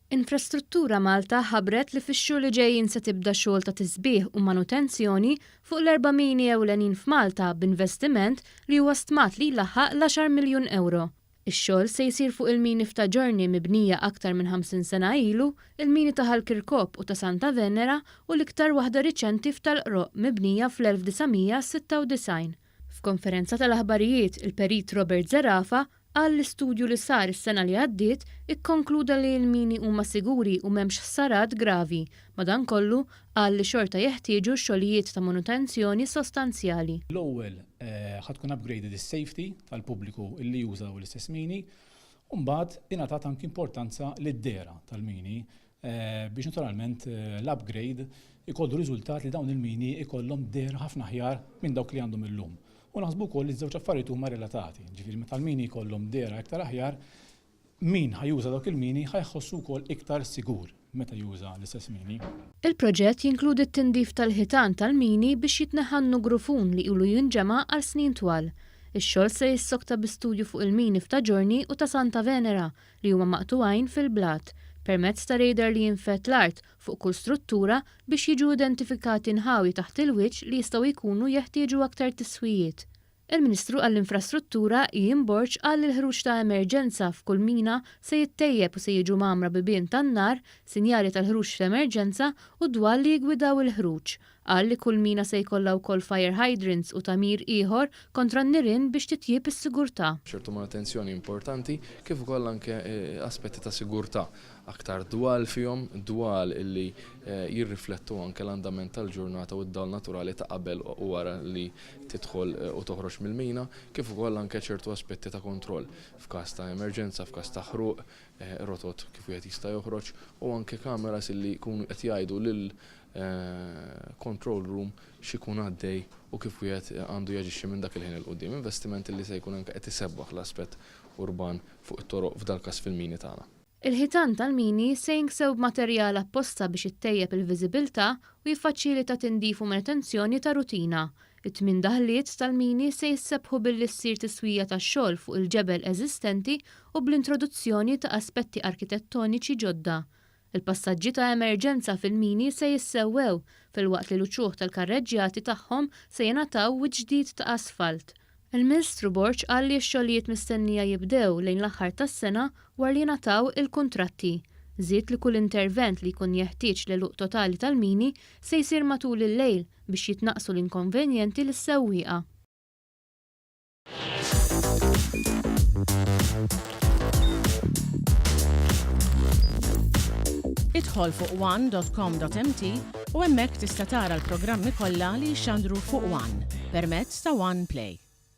Infrastruttura Malta ħabbret li fix-xhur li ġejjin se tibda xogħol ta' tisbiħ u manutenzjoni fuq l-erba' mini ewlenin f'Malta b'investiment li huwa stmat li jlaħħaq l-għaxar miljun ewro. Ix-xogħol se jsir fuq il-mini f'Ta' Ġorni mibnija aktar minn 50 sena ilu, il-mini ta' Ħal Kirkop u ta' Santa Venera u l-iktar waħda riċenti f'Tal-Qroqq mibnija fl-1996. F'konferenza tal-aħbarijiet, il-Perit Robert Zerafa Qal li studju li sar is-sena li għaddiet ikkonkluda li l-mini huma siguri u m'hemmx ħsarat gravi, madankollu qal li xorta jeħtieġu xogħlijiet ta' manutenzjoni sostanzjali. L-ewwel ħa tkun upgraded is-safety tal-pubbliku li juża dawn l-istess mini u mbagħad ingħatat anki importanza lid-dehra tal-mini biex naturalment l-upgrade ikollu riżultat li dawn il-mini ikollhom dehra ħafna aħjar minn dawk li għandhom illum. U naħsbu wkoll li ż-żewġ affarijiet huma relatati, ġifieri meta l-mini jkollhom dehra iktar aħjar, min ħa juża dawk il-mini ħa jħossu wkoll iktar sigur meta juża l-istess mini. Il-proġett jinkludi t-tindif tal-ħitan tal-mini biex jitneħħa n-nugrufun li ilu jinġema' għal snin twal. Ix-xogħol se jissokta bi studju fuq il-mini f'Ta' Ġorni u ta' Santa Venera li huma maqtugħin fil-blat, permezz ta' radar li jinfed l-art fuq kull struttura biex jiġu identifikati nħawi taħt il-wiċċ li jistgħu jkunu jeħtieġu aktar tiswijiet. Il-Ministru għall-Infrastruttura Ian Borg qal li l-ħruġ ta' emerġenza f'kull mina se jittejjeb u se jiġu mgħammra bibien tan-nar, sinjali tal-ħruġ f'emerġenza u dwal li jiggwidaw il-ħruġ. Qal li kull mina se jkollha wkoll fire hydrants u tagħmir ieħor kontra n-nirien biex titjieb is-sigurtà. Ċertu manutenzjoni importanti kif ukoll anke aspetti ta' sigurtà, aktar dwal fihom, dwal illi jirriflettu anke l-andament tal-ġurnata u d-dawl naturali ta' qabel u wara li tidħol u toħroġ mill-mina, kif ukoll anke ċertu aspetti ta' kontroll f'każ ta' emerġenza, f'każ ta' ħruq, rotot kif wieħed jista' joħroġ u anke kameras illi jkunu qed jgħidu lil control room x'ikun għaddej u kif wieħed għandu jaġixxi minn dak il-ħin 'il quddiem. Investiment li se jkun anke qed isebbaħ l-aspett urban fuq it-toroq f'dal-każ fil-mini tagħna. Il-ħitan tal-mini se jinksew b'materjal apposta biex ittejjeb il-viżibilità u jiffaċilita tindif u manutenzjoni ta' rutina. It-tmien daħliet tal-mini se jissebbħu billi ssir tiswija tax-xogħol fuq il-ġebel eżistenti u bl-introduzzjoni ta' aspetti arkitettoniċi ġodda. Il-passaġġi ta' emerġenza fil-mini se jissewwew, filwaqt li l-uċuħ tal-karreġġjati tagħhom se jingħataw wiċċ ġdid ta' asfalt. Il-Ministru Borg qal li x-xogħlijiet mistennija jibdew lejn l-aħħar tas-sena wara li jingħataw il-kuntratti. Żied li kull intervent li jkun jeħtieġ l-għeluq totali tal-mini se jsir matul il-lejl biex jitnaqqsu l-inkonvenjenti lis-sewwieqa. Idħol fuq one.com.mt u hemmhekk tista' tara l-programmi kollha li jixxandru fuq One permezz ta' One Play.